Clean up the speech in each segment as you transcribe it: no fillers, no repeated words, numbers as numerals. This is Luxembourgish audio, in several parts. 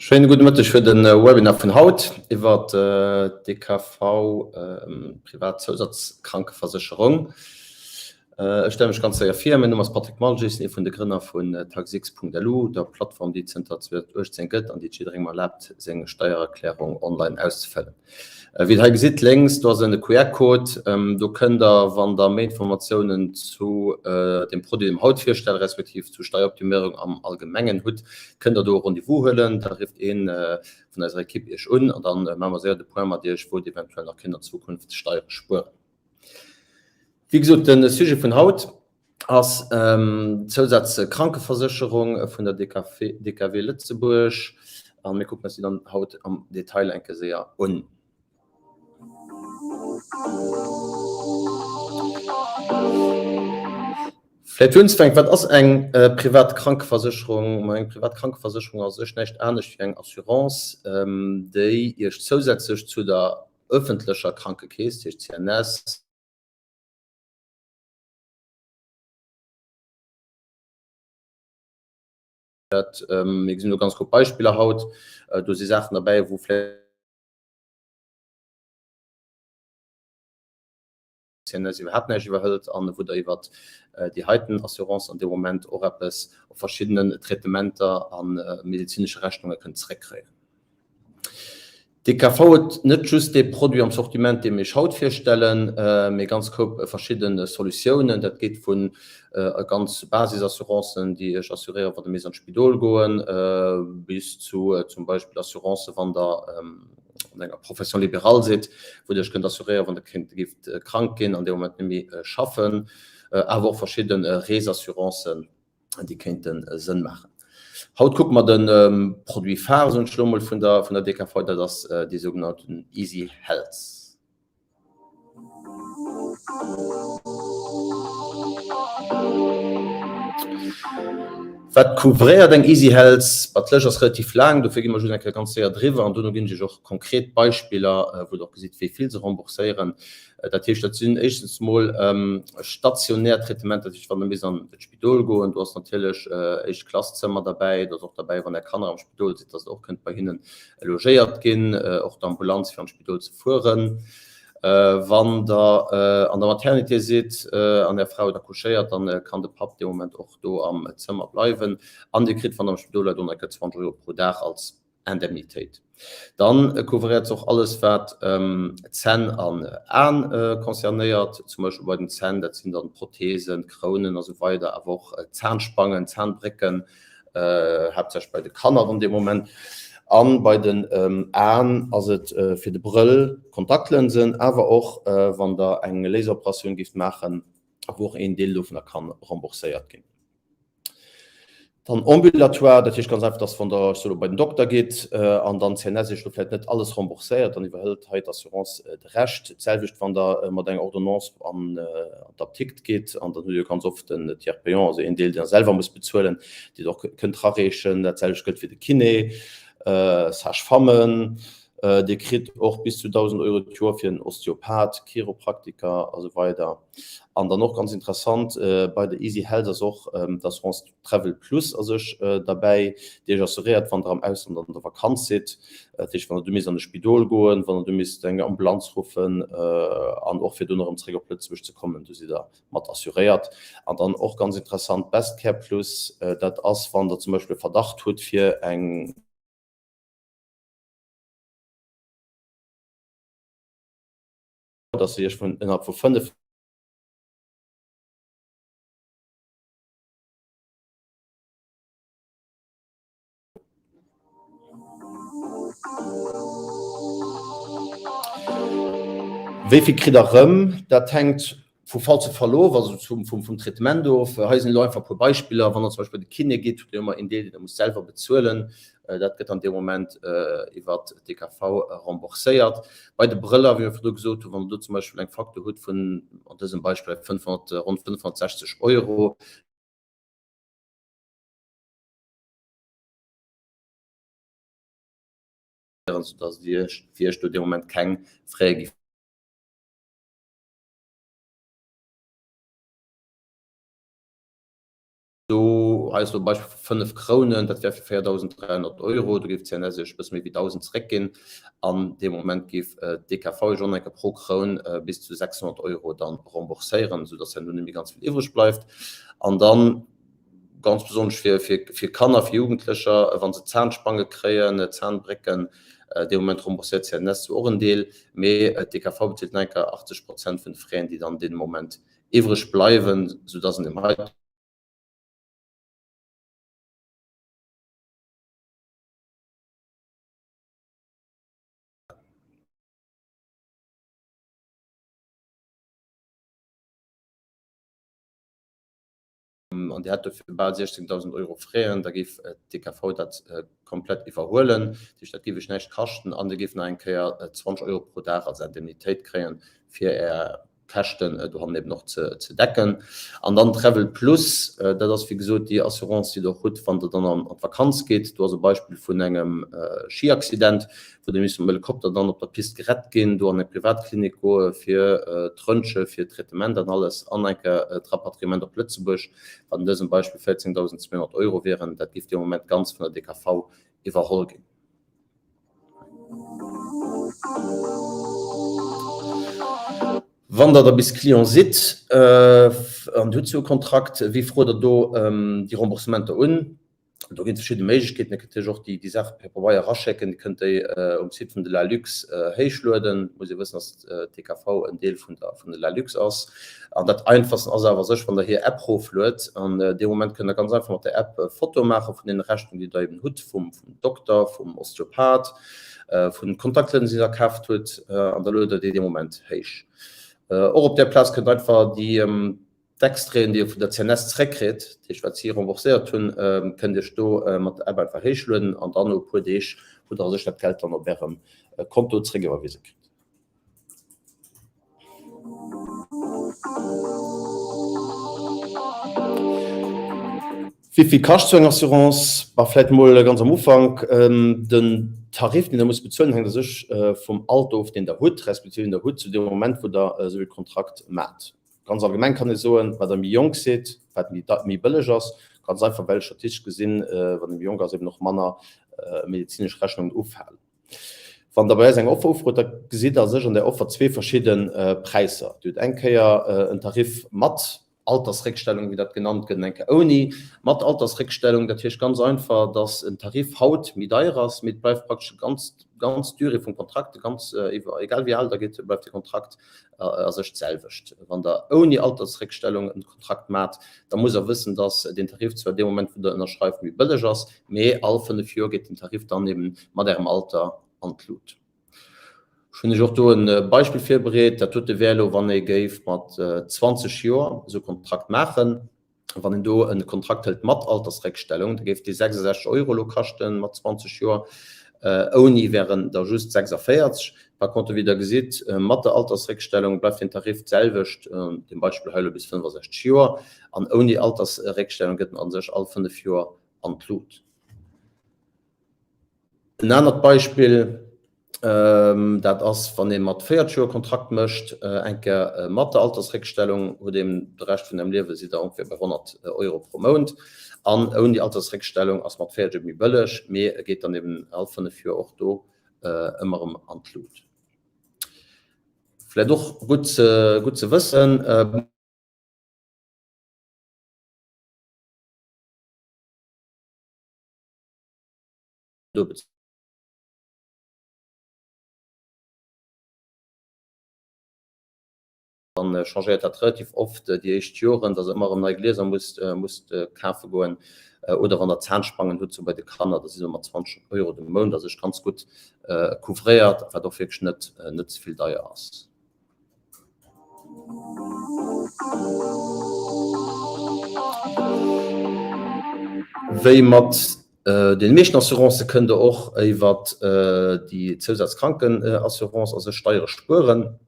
Schéine gudde Mëtteg fir de Webinar vun haut iwwer d'DKV, privat Zousatzkrankeversécherung. Ech stelle mech ganz séier vir, Mäin Numm ass Patrick Malges, sinn ee vun de Grënner vun Taxx.lu, der Plattform, déi et zënter 2018 gëtt an déi et jidderengem erlaabt, seng Steiererklärung online auszefëllen. Wéi der hei gesitt lénks, do ass en QR-Code. Do kënnt der, wann der méi Informatiounen zu dem Produit, dee mer haut virstellen, respektiv zu Steieroptimierung am Allgemengen hutt, kënnt der do e Rendez-vous huelen. Da rifft ee vun eiser Ekipp Iech un an da maache mer séier de Point mat Iech, wou Dir eventuell nach kéint an Zukunft Steiere spueren. Wéi gesot, de Sujet vun haut ass d'Zousazkrankeversécherung vun der DKW Lëtzebuerg a mir kucken eis déi dann haut am Detail eng Kéier séier un. Vläicht fir unzefänken, Wat ass eng privat Krankeversécherung? Ma eng privat Krankeversécherung ass u sech näischt anescht wéi eng Assurance, déi Iech zousätzlech zu der ëffentlecher Krankekeess, dat heescht CNS, Dat, mir gesinn elo ganz gutt Beispiller haut, do si Saachen derbäi, wou vläicht d'CNS iwwerhaapt näischt iwwerhëlt an wou Der iwwert déi heiten Assurance an deem Moment och eppes op verschiddenen Traitementer a medezinesche Rechnunge kënnt zréckkréien. DKV huet net just dee Produit am Sortiment, dee mir Iech haut virstellen, mee e ganz Koup verschidde Solutiounen. Dat geet vu ganz Basisassurancen, déi Iech assuréieren, wann Der misst an d'Spidol goen, bis zu zum Beispill Assurancen, wann Der an enger Profession libérale sidd, wou Der Iech kënnt assuréieren, wann Der kéint, géift krank ginn an dee Moment net méi schaffen, awer och verschidde Reesassurancen. déi kéinte Sënn maachen. Haut kucke mer de Produit phare, soen ech elo emol, vun der, vun der DKV, dat ass déi sougenannten Easy Health. Wat couvréiert eng Easy Health? Bah, d'Lëscht ass relativ laang, dofir gi mer just eng Kéier ganz séier driwwer an dono ginn ech Iech och konkret Beispiller, wou Der och gesitt, wéi vill se rembourséieren. Dat heescht, dat sinn éischtens emol stationär Traitementer, dat heescht, wann Der misst an d'Spidol goen, do ass natierlech Éischt-Klass-Zëmmer derbäi, do ass och derbäi, wann Är Kanner am Spidol sinn, dass Der och kënnt bei hinne logéiert ginn, och d'Ambulanz fir an d'Spidol ze fueren. Wann Der an der Maternité sidd an Är Fra huet accouchéiert, dann kann de Papp dee Moment och do am Zëmmer bleiwen. An Dir kritt, wann Der am Spidol leit, och nach eng Kéier 20 Euro pro Dag als Indemnitéit. Dann couvréiert se och alles wat Zänn an Aen concernéiert, zum Beispill bei den Zänn, dat sinn dann Prothesen, Krounen a sou weider, awer och Zahnspangen, Zahnbrécken, haaptsächlech bei de Kanner an deem Moment. An bei den Aen ass et fir de Brëll, Kontaktlënsen, awer och wann der eng Laseroperatioun géift maachen, wou och een Deel dovunner kann rembourséiert ginn. Dann ambulatoire, dat heescht ganz einfach, dass wann Der, ech soe lo, bei den Dokter gitt an dann d'CNS Iech do vläicht net alles rembourséiert, dann iwwerhëlt hei d'Assurance de Rescht. D'selwecht wann Der mat enger Ordonnance an d'Aptikt gitt an dann hutt Dir jo ganz oft den Tiers payant, also een Deel, deen Der selwer musst bezuelen, deen Der och kënnt erareechen. Dat selwecht gëllt fir de Kiné, Sage-femmen. Dir kritt och bis zu 1.000 Euro d'Joer fir en Osteopath, Chiropraktiker a sou weider. An dann och ganz interessant bei der Easy Health ass och d'Assurance Travel Plus a sech derbäi, déi Iech assuréiert, wann Der am Ausland an der Vakanz sidd. Dat heescht, wann Der do misst an e Spidol goen, wann Der do misst eng Ambulanz ruffen an och fir dono erëm zréck op Lëtzebuerg ze kommen, do sidd Der mat assuréiert. An dann och ganz interessant Best Care Plus, dat ass, wann Der zum Beispill e Verdacht hutt fir eng. Dass se Iech vun innerhalb vu 5. Wéi vill kritt Der erëm? Dat hänkt vu Fall zu Fall of, also vum Traitement of. Hei sinn elo einfach e puer Beispiller. Wann Der zum Beispill bei de Kiné gitt, hutt Der jo ëmmer een Deel, deen Der musst selwer bezuelen. Dat gëtt an deem Moment iwwert d'DKV rembourséiert. Bei de Brëller, wéi mir virdru gesot hunn, wann Der do zum Beispill eng Facture hutt vun, an dësem Beispill, 500, ronn 560 Euro, soudass Dir fir Iech do dee Moment keng Frais gi. Do, hei ass elo e Beispill vu 5 Krounen, dat wär fir 4.300 Euro, do géif d'CNS Iech e bësse méi wéi 1.000 zeréckginn an dee Moment géif d'DKV Iech och nach eng Kéier pro Kroun bis zu 600 Euro dann rembourséieren, esou dass herno net méi ganz vill iwwreg bleift. An dann, ganz besonnesch fir, fir, fir Kanner, fir Jugendlecher, wa se Zahnspange kréien, Zahnbrécken, dee Moment rembourséiert d'CNS zwar och en Deel, mee d'DKV bezilt nach eng Kéier 80 Prozent vun de Fräen, déi dann dee Moment iwwreg bleiwen, esou dass an deem heiten. An Dir hätt dofir bal 16.000 Euro Fräen, da géif d'DKV dat komplett iwwerhuelen. Dat heescht, dat géif Iech näischt kaschten an Dir géift nach eng Kéier 20 Euro pro Dag als Indemnitéit kréien, fir Är Käschten dohannen eben och ze decken. An dann Travel Plus, dat ass wéi gesot déi Assurance, déi Der och hutt, wann Der dann an d'Vakanz gitt. Do ass e Beispill vun engem Schiaccident, wou Der misst mam Helikopter dann op der Pist gerett ginn, do an eng Privatklinik goe fir d'Röntge, fir d'Traitement an alles, an eng Kéier d'Rapatriement op Lëtzebuerg, wat an dësem Beispill 14.200 Euro wieren. Dat géif dee Moment ganz vun der DKV iwwerholl ginn. Wann Der da bis Client sidd an Dir hutt sou e Kontrakt, wéi frot Der do déi Remboursementer un? Do ginn et verschidde Méiglechkeeten. Dir kënnt natierlech och déi Saache per Pabeier eraschécken. Dir kënnt déi um Site vun de LALUX héichlueden. Et muss ee wëssen, dass d'DKV en Deel vun de LALUX ass. An dat Einfachsten ass awer sech, wann Der hir App rofluet. An deem Moment kënnt Der ganz einfach mat der App Fotoe maache vun deene Rechnungen, déi Der eben hutt, vum Dokter, vum Osteopath, vun Kontaktlinsen, déi Der kaaft hutt, an da luet Der déi dee Moment héich. Och op där Plaz kënnt Der einfach déi d'Extraiten, déi Dir vun der CNS zeréckkritt, dat heescht wat si rembourséiert hunn, kënnt Iech do mat der App einfach héichlueden an dann no e puer Deeg hutt Der a sech dat Geld dann op Ärem Konto zeréckiwwerwise kritt. Wéi vill kascht sou eng Assurance? Bah, vläit mol ganz am Ufank, Den Tarif, deen Der musst bezuelen, hänkt a sech vum Alter of, deen Der hutt, respektiv deen Der hutt zu deem Moment, wou Der esou e Kontrakt maacht. Ganz allgemeng kann ee soen, wat Der méi jonk sidd, wat méi bëlleg ass. Ganz einfach, well statistesch gesinn, wann ee méi jonk ass, eben och manner medezinesch Rechnungen ufalen. Wann Der bei eis eng Offer ufrot, da gesitt Der a sech an där Offer zwee verschidde Präisser. Dir hutt eng Kéier en Tarif mat Altersréckstellung, wéi dat genannt gëtt, an eng Kéier ouni. Mat Altersréckstellung, dat heescht ganz einfach, dass en Tarif haut méi deier ass, mee et bleift praktesch d'ganz, d'ganz Durée vum Kontrakt, de ganz, egal wéi al Der gitt, bleift de Kontrakt a sech d'selwecht. Wann Der ouni Altersréckstellung en Kontrakt maacht, da musst Der wëssen, dass deen Tarif zwar dee Moment, wou Der ënnerschreift, méi bëlleg ass, mee all 5 Joer geet den Tarif dann eben mat Ärem Alter an d'Lut. Ech hunn Iech och do e Beispill virbereet. Dat dote wär elo, wann ee géif mat 20 Joer esou e Kontrakt maachen. Wann een do e Kontrakt hëlt mat Altersréckstellung, da géif dee 66 Euro elo kaschten mat 20 Joer. Ouni wären der just 46. Par contre, wéi Der gesitt, mat der Altersréckstellung bleift den Tarif d'selwecht, an deem Beispill hei elo bis 65 Joer. An ouni Altersréckstellung gëtt en a sech all 5 Joer an d'Lut. En anert Beispill, dat ass, wann ee mat 40 Joer Kontrakt mécht, eng Kéier mat der Altersréckstellung, huet een de Rescht vun engem Liewe sidd Der ongeféier bei 100 Euro pro Mount. An ouni Altersréckstellung ass mat 40 ebe méi bëlleg, mee e geet dann eben all 5 Joer och do ëmmer erëm an d'Lut. Vläicht och gutt ze wëssen. Do Dann changéiert dat relativ oft déi éischt Joren, dass Der ëmmer erëm nei Glieser musst musst kafe goen. Oder wann Der Zahnspangen hutt, sou bei de Kanner, da si se mat 20 Euro de Mount a sech ganz gutt couvréiert, wat och wierklech net net ze vill deier ass. Wéi mat deene meeschten Assurancë kënnt Der och iwwer déi Zousazkrankenassurance a sech Steiere spueren.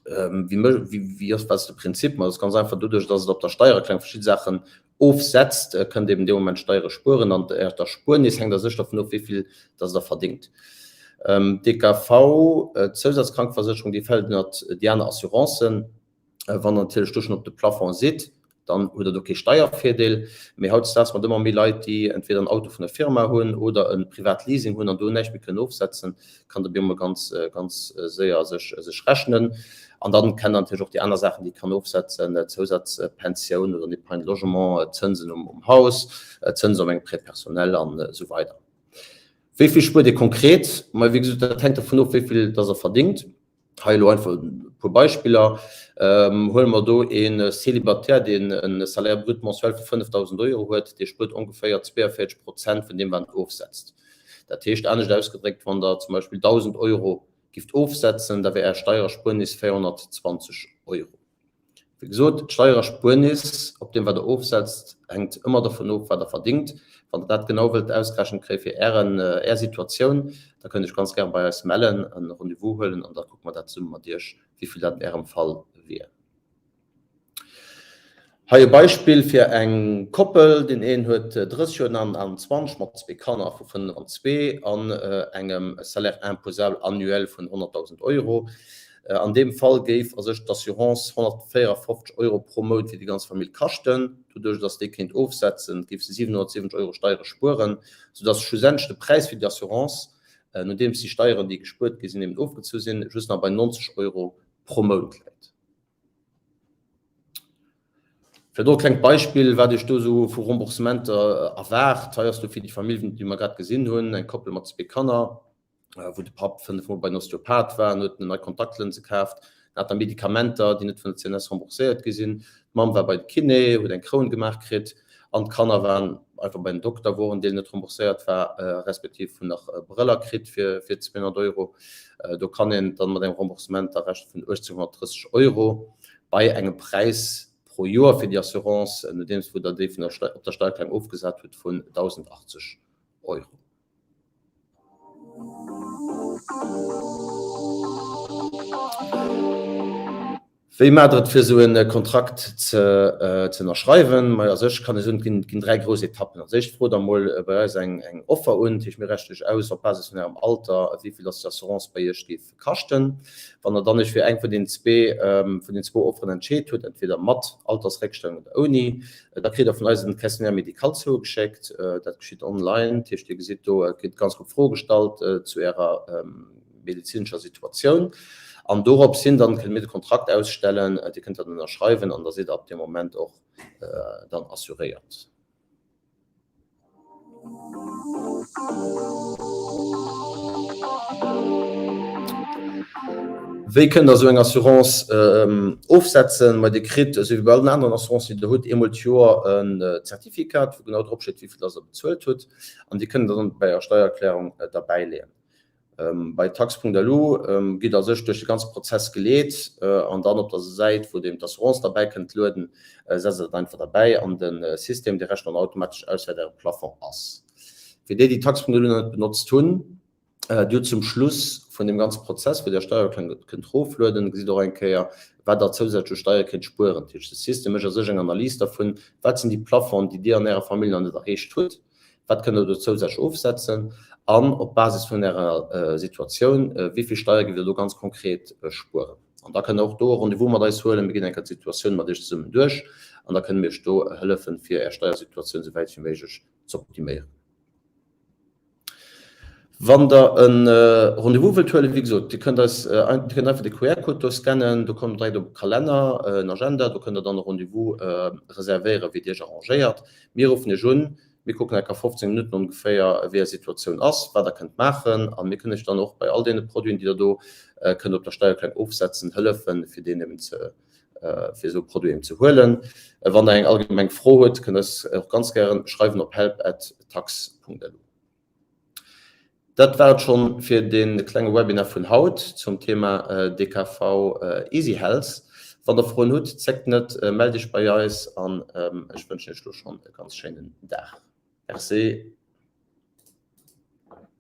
Wéi ass, wat ass de Prinzip? Ma dat ass ganz einfach, doduerch datt et op der Steiererklärung verschidde Saachen ofsetzt, kënnt eben dee Moment Steiere spueren an d'Erspuernis hänkt a sech dervun of, wéi vill datt Der verdéngt. DKV, d'Zousazkrankeversécherung, déi fält ënnert déi aner Assurancen. Wann Der natierlech do schonn op de Plafond sidd, Dann hutt Der do kee Steiervirdeel. Mee hautdesdaags mat ëmmer méi Leit, déi entweder en Auto vun der Firma hunn oder e Privatleasing hunn an do näischt méi kënnen ofsetzen, kann dat op eemol ganz, ganz séier sech, sech rechnen. An dann kennen der natierlech och déi aner Saachen, déi ee kann ofsetzen, Zousazpensioun oder en Épargne logement, Zënsen um, um Haus, Zënsen op engem Prêt personnel an esou weider. Wéi vill spuert ee konkret? Ma wéi gesot, dat hänkt dervun of, wéi vill dass Der verdingt. Hei elo einfach e puer Beispiller. Huele mer do ee Célibataire, deen e Salaire brut mensuel vu 5.000 Euro huet, dee spuert ongeféier 42 Prozent vun deem, wat en ofsetzt. Dat heescht, anescht ausgedréckt, wann Der zum Beispill 1.000 Euro gifft ofsetzen, da wär Är Steiererspuernis 420 Euro. Wéi gesot, d'Steiererspuernis op deem wat Der ofsetzt, hänkt ëmmer dovun of, wat Der verdingt. Wann Der dat genau wëllt ausgerechent kréie fir Ären, Är Situatioun, da kënnt Iech ganz gäre bei eis mellen, e Rendez-vous huelen an da kucke mer dat zesumme mat Iech, wéi vill dat an Ärem Fall wier. Hei e Beispill fir eng Koppel, deen een huet 30 Joer, den aneren 28, mat zwee Kanner vu 5 an zwee an engem Salaire imposable annuel vun 100.000 Euro. An deem Fall géif a sech d'Assurance 154 Euro pro Mount fir déi ganz Famill kaschten. Doduerch, datt dee kéint ofsetzen, géif se 770 Euro Steiere spueren, soudatt schlussendlech de Präis fir déi Assurance, nodeems déi Steieren, déi gespuert gi sinn, eben ofgezu sinn, just nach bei 90 Euro pro Mount läit. Fir do e klengt Beispill, wat Iech do esou vu Remboursementer erwaart. Hei ass do fir déi Famill, déi mer grad gesinn hunn, eng Koppel mat zwee Kanner, wou de Papp 5 Mol bei den Osteopath war, en huet nei Kontaktlënse kaaft, en hat da Medikamenter, déi net vun der CNS rembourséiert gi sinn. D'Mamm war bei de Kiné, huet eng Kroun gemaach kritt an d'Kanner waren einfach bei den Dokter, wou och en Deel net rembourséiert war, respektiv hunn nach Brëller kritt fir 200 Euro. Do kann een dann mat engem Remboursement da rechnen vun 1.830 Euro bei engem Präis pro Joer fir déi Assurance, nodeems wou Der déi vun der op der Steiererklärung ofgesat hutt, vun 1.080 Euro. Wéi maacht Der et fir esou e Kontrakt ze ënnerschreiwen? Majo, a sech kann ech soen, et ginn 3 grouss Etappen. Als éischt frot Der emol bei eis eng Offer un, dat heescht mir rechnen lech aus op Basis vun Ärem Alter, wéi vill dass déi Assurance bei Iech géif kaschten. Wann Der dann Iech fir eng vun den zwee, vun den zwou Offeren entscheet hutt, entweder mat Altersréckstellung oder ouni, da kritt Der vun eis en Questionnaire médical zougeschéckt. Dat geschitt online, dat heescht Dir gesitt do, et ginn ganz gutt Froe gestallt zu Ärer medezinescher Situatioun. An dorops hin dann kënne mir de Kontrakt ausstellen, Dir kënnt dat ënnerschreiwen an da sidd Der ab deem Moment och dann assuréiert. Wéi kënnt Der esou eng Assurance ofsetzen? Ma Dir kritt, esou wéi bei allen aneren Assurancen, déi Der hutt, eemol d'Joer en Zertifikat, wou genau dropsteet, wéi vill dass Der bezuelt hutt. An Dir kënnt dat dann bei Ärer Steiererklärung derbäileeën. Bei tax.lu gitt a sech duerch de ganze Prozess geleet an dann op der Säit, wou Dir eben d'Assurance derbäi kënnt lueden, setzt Der dat einfach derbäi an de System, dee rechent dann automatesch aus, wat Äre Plafond ass. Fir déi, déi tax.lu nach net benotzt hunn, Dir hutt zum Schluss vun deem ganze Prozess, wou Dir Är Steiererklärung kënnt eroflueden, gesitt och eng Kéier, wat Der zousätzlech u Steiere kéint spueren. Dat heescht, de System mécht a sech eng Analys dervun, wat sinn déi Plafonds, déi Dir an Ärer Famill nach net erreecht hutt. Wat kënnt Der do zousätzlech ofsetzen? An op Basis vun Ärer Situatioun, wéi vill Steier gitt Der do ganz konkret spueren? An da kënnt Der och do e Rendez-vous mat eis huelen. Mir ginn eng Kéier d'Situatioun mat Iech zesummen duerch an da kënne mir Iech do hëllefen, fir Är Steiersituatioun esou wäit wéi méiglech ze optiméieren. Wann Der e Rendez-vous wëllt huelen, wéi gesot, Dir kënnt eis, Dir kënnt einfach de QR-Code do scannen, do kommt Der direkt op e Kalenner, en Agenda, do kënnt Der dann e Rendez-vous reservéieren, wéi et Iech arrangéiert. Mir ruffen Iech un, mir kucken enker 15 Minutten ongeféier, wéi Är Situatioun ass, wat Der kënnt maachen a mir kënnen Iech dann och bei all deene Produiten, déi Der do kënnt op der Steiererklärung ofsetzen, hëllefen, fir deen eben ze, fir esou e Produit eben ze huelen. Wann Der eng allgemeng Fro hutt, kënnt Der eis och ganz gären schreiwen op help at tax.lu. Dat war et schonn fir dee klenge Webinar vun haut zum Thema DKV Easy Health. Wann der Froen hutt, zéckt net, mellt iech bei eis an ech wënschen iech elo schonn e ganz schéinen Dag. Merci.